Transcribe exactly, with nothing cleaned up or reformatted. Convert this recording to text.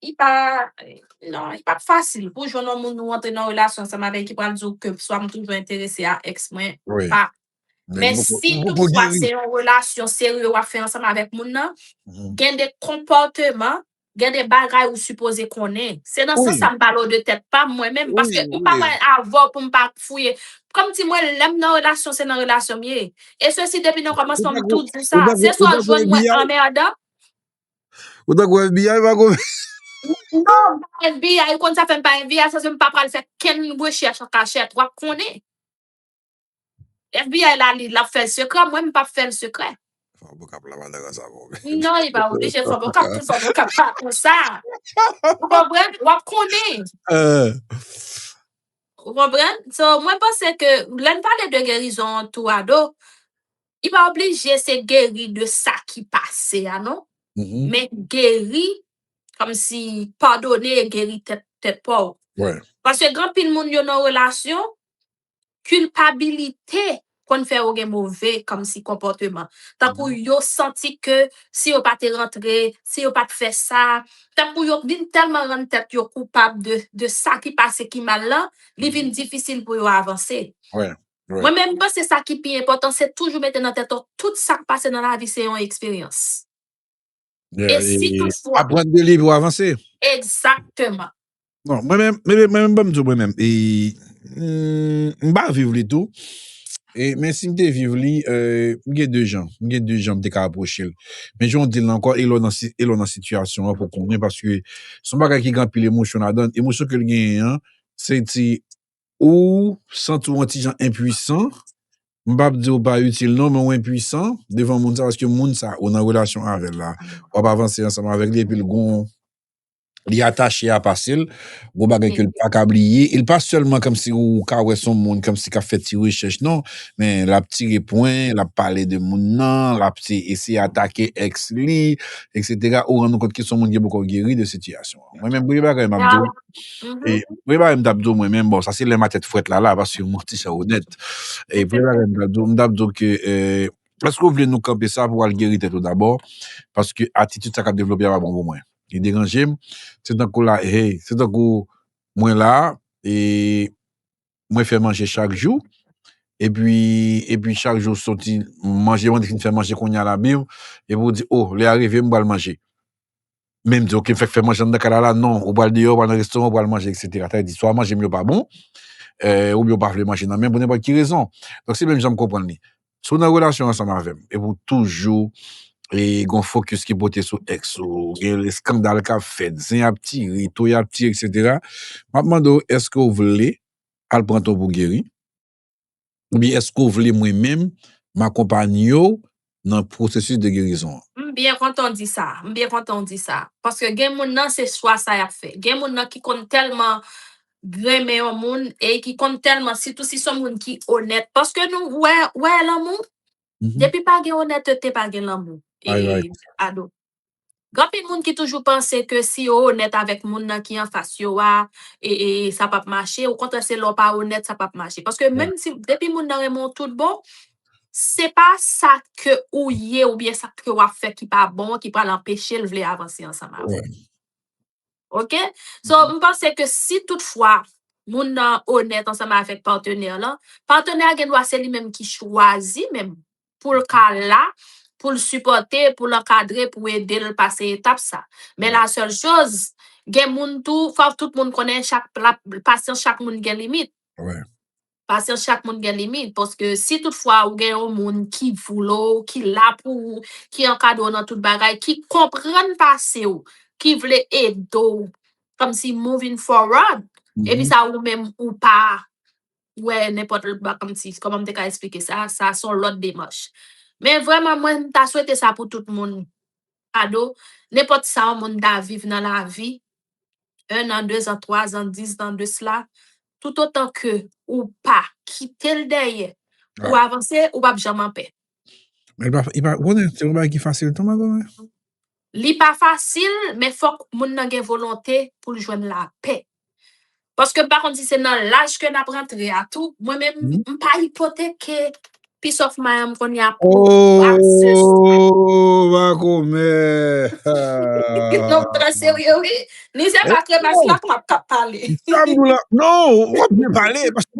li pa, non, li p ap fasil pou jwenn yon moun ou antre nan relasyon ansanm avè l ki pral di w ke swa m toujou enterese a ex mwen ou pa. Men si toutfwa se yon relasyon serye w ap fè ansanm avèk moun nan, gen de konpòteman, gen de bagay ou sipoze konnen. Se nan sans sa m pale w de tèt pa m mwen menm, paske m pa pral avè w pou m pa fouye. Kòm di mwen, lè m nan relasyon, se nan relasyon m ye. E sesi depi nan kòmansman, m tou di w sa. Se swa w jwenn mwen anmèdan. Ou tankou F B I pa konn. Non, m pa F B I, ou konn sa fè m pa F B I, sa se m pa pral fè kenn rechèch an kachèt, w ap konnen. F B I la, li, l ap fè l sekrè, mwen, m p ap fè l sekrè. Fò bokap la pa nan sa bon. Non, li pa oblije fò bokap, tout fò bokap pa konsa. Ou konprann? W ap konnen. Ou konprann? So, mwen panse ke lè n pale de gerizon an tou, Ado, li pa oblije se geri de sa ki pase a, non. Men geri, kòmsi padone e geri tèt, tèt pa w. Paske gen anpil moun yo nan relasyon, kilpabilite konn fè yo gen move kòmsi konpòteman. Tankou yo santi ke si yo pa te rantre, si yo pa t fè sa, tankou yo vin tèlman rann tèt yo koupab de, de sa ki pase ki mal lan, li vin difisil pou yo avanse. Mwen menm, m panse sa ki pi enpòtan, se toujou mete nan tèt ou tout sa k pase nan lavi se yon eksperyans. E si toutfwa. Aprann de li pou avanse. Egzakteman. Non, mwen menm, mwen menm, mwen menm, ban m di w mwen menm. E, m pa viv li tou. E, men si m te viv li, m gen de jan. M gen de jan m te ka apwoche l. Men jan w di l ankò, e lè w nan si-, e lè w nan sitiyasyon an pou konnen, paske se yon bagay ki gen anpil emosyon ladan l. Emosyon ke l genyen an, se ti ou santi w yon ti jan enpwisan. M p ap di w pa itil non, men w enpwisan devan moun sa, paske moun sa, ou nan relasyon avè l la, w ap avanse ansanm avèk li, epi l gon, li atache a pase l, gon bagay ke l pa ka bliye. E l pa sèlman kòmsi ou ka wè se yon moun kòmsi k ap fè ti rechèch, non, men l ap tire pwen, l ap pale de moun nan, l ap eseye atake ex li, et cetera. Ou rann ou kont ke se yon moun ki poko geri de sitiyasyon an. Mwen menm, premye bagay m ap di w, e, premye bagay m t ap di w mwen menm, bon, sa se lè m a tèt frèt la, la, paske m yon ti jan onèt. E premye bagay m t ap di w, m t ap di w ke, e, èske w vle nou kanpe sa pou w al geri tèt ou dabò? Paske atitid sa k ap devlope a pa bon pou mwen. Li deranje m. Se tankou la, hey, se tankou mwen la, e mwen fè manje chak jou. Epi, epi chak jou soti manje, mwen te fin fè manje kounye a la, biw. Epi w di, oh, lè a rive, m pral manje. Men m di, ok, m fèk fè manje anndan kay la, la, non, ou pral deyò, ou pral nan restoran, ou pral manje, et cetera. Sa vle di, swa manje m yo pa bon, e, oubyen ou pa vle manje nan men m pou nenpòt ki rezon. Donk, se menm jan m konprann li. Si w nan relasyon ansanm avè m, epi w toujou, e, gon fokis ki pote sou ex ou, gen eskandal k ap fèt, zen ap tire, toy ap tire, et cetera, m ap mande w, èske w vle al pran tan w pou geri? Oubyen èske w vle mwen menm m akonpanye w nan pwosesis de gerizon an? M byen kontan w di sa. M byen kontan w di sa. Paske gen moun nan, se chwa sa y ap fè. Gen moun nan ki konn tèlman renmen yon moun e ki konn tèlman, sitou si se yon moun ki onèt. Paske nou wè, wè lanmou, depi pa gen onètete, pa gen lanmou. E, Ado. Gen anpil moun ki toujou panse ke si yo onèt avèk moun nan ki anfas yo a, e, e, sa p ap mache. Okontrè, se lè w pa onèt, sa p ap mache. Paske menm si, depi moun nan renmen w tout bon, se pa sa ke ou ye oubyen sa ke w ap fè ki pa bon ki pral anpeche l vle avanse ansanm avè w. Ok? So, m panse ke si toutfwa moun nan onèt ansanm avèk patnè l lan, patnè a gen dwa se li menm ki chwazi menm pou l ka la, pou l sipòte, pou l ankadre, pou ede l pase etap sa. Men la sèl choz, gen moun tou, fò tout moun konnen chak, la, pasyans chak moun gen limit. Pasyans chak moun gen limit, paske si toutfwa ou gen yon moun ki vle w, ki la pou ou, ki ankadre w nan tout bagay, ki konprann pase w, ki vle ede w, kòmsi moving forward, epi sa ou menm ou pa wè nenpòt lòt ba kòmsi, kòman m te ka eksplike sa, sa se yon lòt demach. Men vrèman, mwen, m ta swete sa pou tout moun, Ado, nenpòt sa yon moun ta viv nan lavi, en an, de zan, twa zan, dis zan de sila, toutotan ke ou pa kite l dèyè pou avanse, ou p ap janm anpè. Men li pa, li pa, konnen, se yon bagay ki fasil tou, ma konnen. Li pa fasil, men fòk moun nan gen volonte pou l jwenn lapè. Paske m pa konn si se nan laj ke n ap rantre a tou. Mwen menm, m pa ipoteke Peace of Mind kounye a pou Asus. Oh, Makomè. Non, trè serye, wi. Ni se pa kremas la k ap pale. Sa m di w la, non, w ap byen pale, paske